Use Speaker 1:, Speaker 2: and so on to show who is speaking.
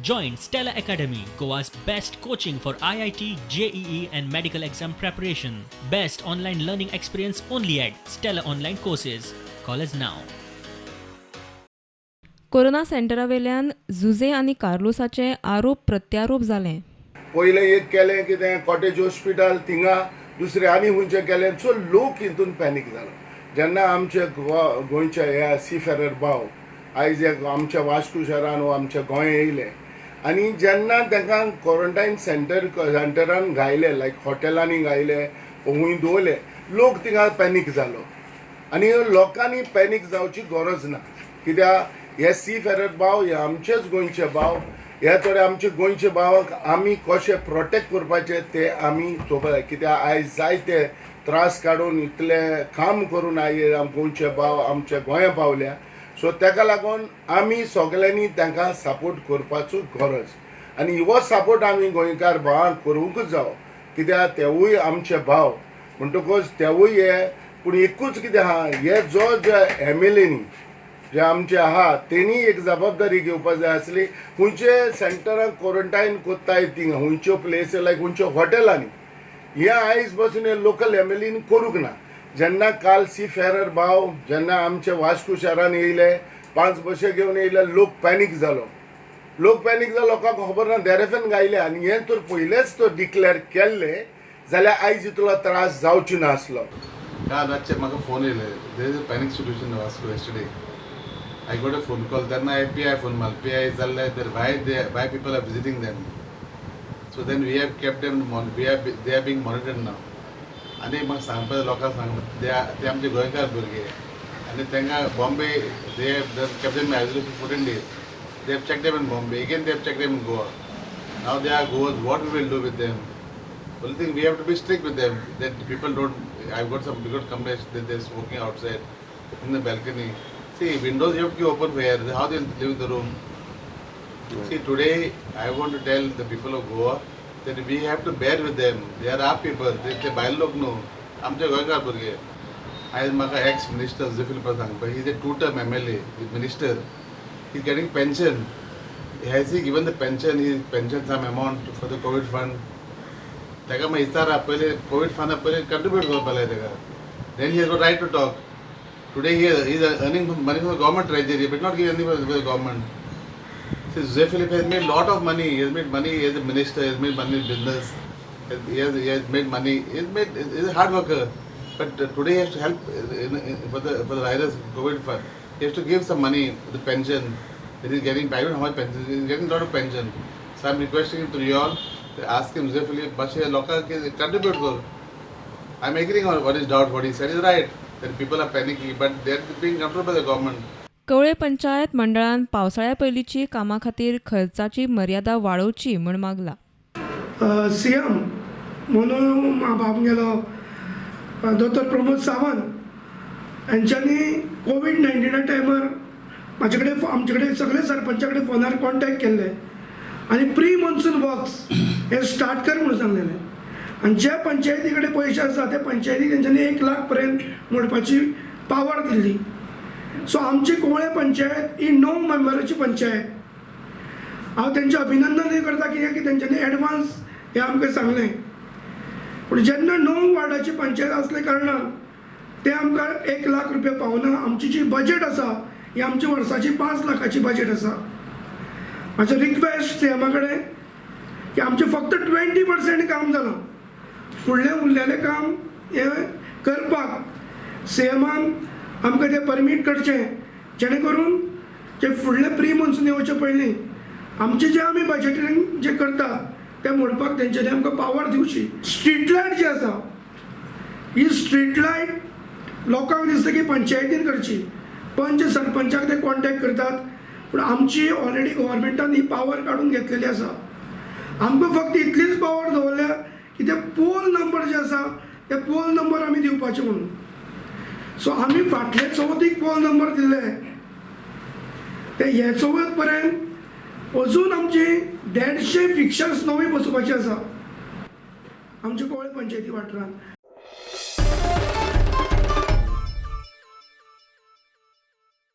Speaker 1: Join Stella Academy, Goa's best coaching for IIT, JEE, and medical exam preparation. Best online learning experience only at Stella Online Courses. Call us now.
Speaker 2: Corona सेंटरावेल्यान Jose आनी कार्लोसाचे आरोप प्रत्यारोप जाले.
Speaker 3: पयलें एक केलें कितें, cottage hospital थिंगा, दुसरें आनी खंयचें केलें. सो लोक हितून पॅनीक जालो. जेन्ना आमचे गोवा गोंयचे हे सी फेरर भाव आयज हे आमच्या वास्को शहरान वो आमच्या गोंय येयले आनी जेन्ना तांकां क्वॉरंटायन सेंटरान घायले, लायक हॉटेलांनी घायले वो खूंय दवरले, लोक थिंगा पॅनीक जालो. आनी लोकांनी पॅनीक जावची गरज ना, कित्याक हे सी फेरर भाव हे आमचेच गोंयचे भाव. हे थोडे आमचे गोंयचे भावाक आमी कशे प्रोटेक्ट करपाचे ते आमी चोवपा जाय, कित्याक आयज जायते त्रास काडून, इतले काम करून आयज गोंयचे भाव आमच्या गोंया पावल्या. सो ताका लागून आमी सगल्यांनी तांकां सपोर्ट करपाचो गरज आनी हो सपोर्ट आमी गोंयकार भावांक करूंकच जावो, कित्याक तेवूय आमचे भाव म्हणटकूच तेवूय हे. पूण एकूच कितें आहा, हे जो जे एमएलएनी जे आमचे आहा तेणी एक जबाबदारी घेवपा जाय आसली. खंयचे सेंटराक क्वॉरंटायन कोत्ताय थिंगा, खंयच्यो प्लेस, लायक खंयच्यो हॉटेलांनी, हे आयज पासून हे लोकल एमएलएन करूंक ना. जेन्ना काल सी फेरर भाव जेन्ना आमचे वास्को शहरान येयले, पांच बशे घेवन येयले, लोक पॅनीक जालो. लोक पॅनीक जालो, लोकांक खबर ना, देरेफेन गायले. आनी हें तर पयलेंच तर डिक्लेर केल्लें जाल्यार आयज इतलो त्रास जावचो नासलो.
Speaker 4: काल रातचे म्हाका फोन येयले, there is a panic situation Vasco. Yesterday I got a phone call. तेन्ना हांवें पी I phone मारलो. पी I जाल्ले there, why people are visiting them? So then we have kept them, we have they are being monitored now. आनी म्हाका सांगपा, लोकांक सांगपा, ते ते आमचे गोंयकार भुरगे आनी तांकां Bombay they kept them isolation 14 days. They have check them in Bombay, again they have check them in Goa. Now they are Goans. What we will do with them? Only thing, we have to be strict with them that people don't. I've got some big complaints that they're smoking outside in the balcony. See, windows you have to keep open for air. How they live in the room? See, today I want to tell the people of Goa that we have to bear with them. They are our people. They ते भायले लोक न्हू, आमचे गोंयकार भुरगे. आयज म्हाका ex minister Jose Filipe सांगपा, he is a two term MLA, minister. He is getting pension. Has he given the pension, his pension, some amount for the COVID fund? ताका मागीर विचारा, पयले कोवीड फंडा पयले कंट्रीब्यूट करपा लाय ताका, then he has got right to talk. Today he is earning money from government treasury but not give anything for the government. See, Jose Philip has made lot of money. He has made money as a minister, he has made money in business, he has made money, he is a hard worker. But today he has to help for the virus, COVID fund. He has to give some money, the pension that he is getting. I don't know how much pension, he is getting a lot of pension. So I am requesting him to you all, to ask him, Jose Philip, मातशें लोकांक contribute कर. I am agreeing on what is doubt, what he said is right, that people are panicking, but they are being controlled by the government.
Speaker 2: Kavlem panchayat मंडळान पावसाळ्या पयलींची कामां खातीर खर्चाची मर्यादा वाडोवची म्हूण मागला.
Speaker 5: सी एम म्हणून आमगेलो दोतोर प्रमोद सावंत हेंच्यांनी कोवीड 19 टायमार म्हाजे कडेन, आमचे कडेन, सगळे सरपंचा कडेन फोनार कॉन्टेक्ट केल्ले आनी प्री मॉन्सून वर्क्स हे स्टार्ट कर म्हणून सांगलेलें. आनी ज्या पंचायती कडेन पयशे आसा त्या पंचायती तेंच्यांनी 1 लाख पर्यंत मोडपाची पावर दिल्ली. सो आमची कुंवळे पंचायत ही णव मेंबराची पंचायत. हांव तेंचें अभिनंदनूय करता, कित्याक की तेंच्यांनी एडवान्स हें आमकां सांगलें. पूण जेन्ना णव वार्डाची पंचायत आसल्या कारणान ते आमकां 1 लाख रुपया पावना. आमची जी बजेट आसा ही आमची वर्साची 5 लाखाची बजेट आसा. म्हाजें रिक्वेस्ट सी एमा कडेन की आमचें फक्त 20% काम जालां, फुडलें उरलेलें काम हें करपाक सी एमान आमकां तें परमीट करचें, जेणे करून जे फुडलें प्री मॉन्सून येवचे पयलीं आमचें जें आमी बजेटींग जें करता तें मोडपाक तेंच्यांनी आमकां पावर दिवची. स्ट्रीट लायट जी आसा, ही स्ट्रीट लायट लोकांक दिसता की पंचायतीन करची, पंच सरपंचाक ते कॉन्टेक्ट करतात. पूण आमची ऑलरेडी गव्हर्मेंटान ही पावर काडून घेतलेली आसा. आमकां फक्त इतलीच पावर दवरल्या की ते पोल नंबर जे आसा ते पोल नंबर आमी दिवपाचे म्हणून. सो आमी फाटले चवथीक पोल नंबर दिल्ले, ते हे चवथ पर्यंत अजून आमची 150 फिक्चर्स नवी बसोवपाची आसा आमच्या कवळे पंचायती वाठारांत.